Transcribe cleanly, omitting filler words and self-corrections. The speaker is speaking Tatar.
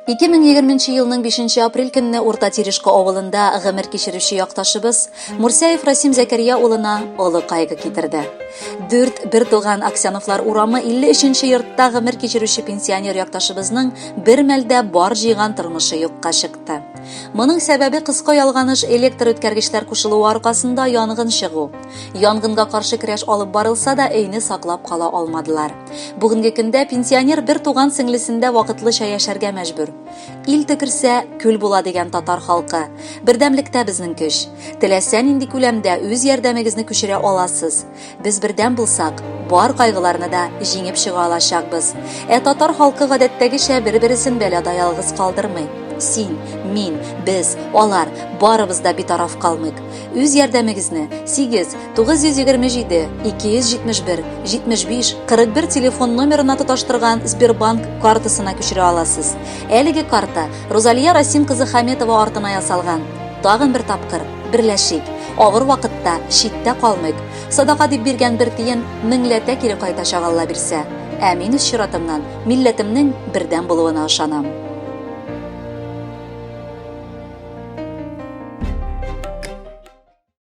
2020 елның 5 апрель көнне Урта Терешка авылында гомер кичерүче якташыбыз Мурсяев Расим Зәкәрия улына олы кайгы китерде. Дүрт бер туган Аксяновлар урамы 53 йортта гомер кичерүче пенсионер якташыбызның бер мәлдә бар җыйган тормышы юкка чыкты. Моның сәбәбе кыска ялганыш электр үткәргечләр кушылуы аркасында янгын чыгу. Янгынга каршы көрәш алып барылса да, өйне саклап кала алмадылар. Бүгенге көндә пенсионер бер туган сеңлесендә вакытлыча яшәргә мәҗбүр. Ил төкерсә, күл була дигән татар халкы. Бердәмлектә безнең көч. Теләсә нинди күләмдә үз ярдәмегезне күчерә аласыз. Без бердәм булсак, бар кайгыларны да җиңеп чыга алачакбыз. Ә татар халкы гадәттәгечә бер-бересен бәлада ялгыз калдырмый. Син, мин, без, алар, барыбыз да битараф калмыйк. Үз ярдәмегезне 8 927 271 75 41 телефон номерына тоташтырган Сбербанк картасына күчерә аласыз. Әлеге карта Рузалия Расим кызы Хаметова артына ясалган. Тагын бер тапкыр берләшик. Авыр вакытта читтә калмыйк. Садака дип биргән бер тиен меңләтә кире кайтачак Алла бирсә. Ә мин үз чиратымнан милләтемнең бердәм булуына ышанам.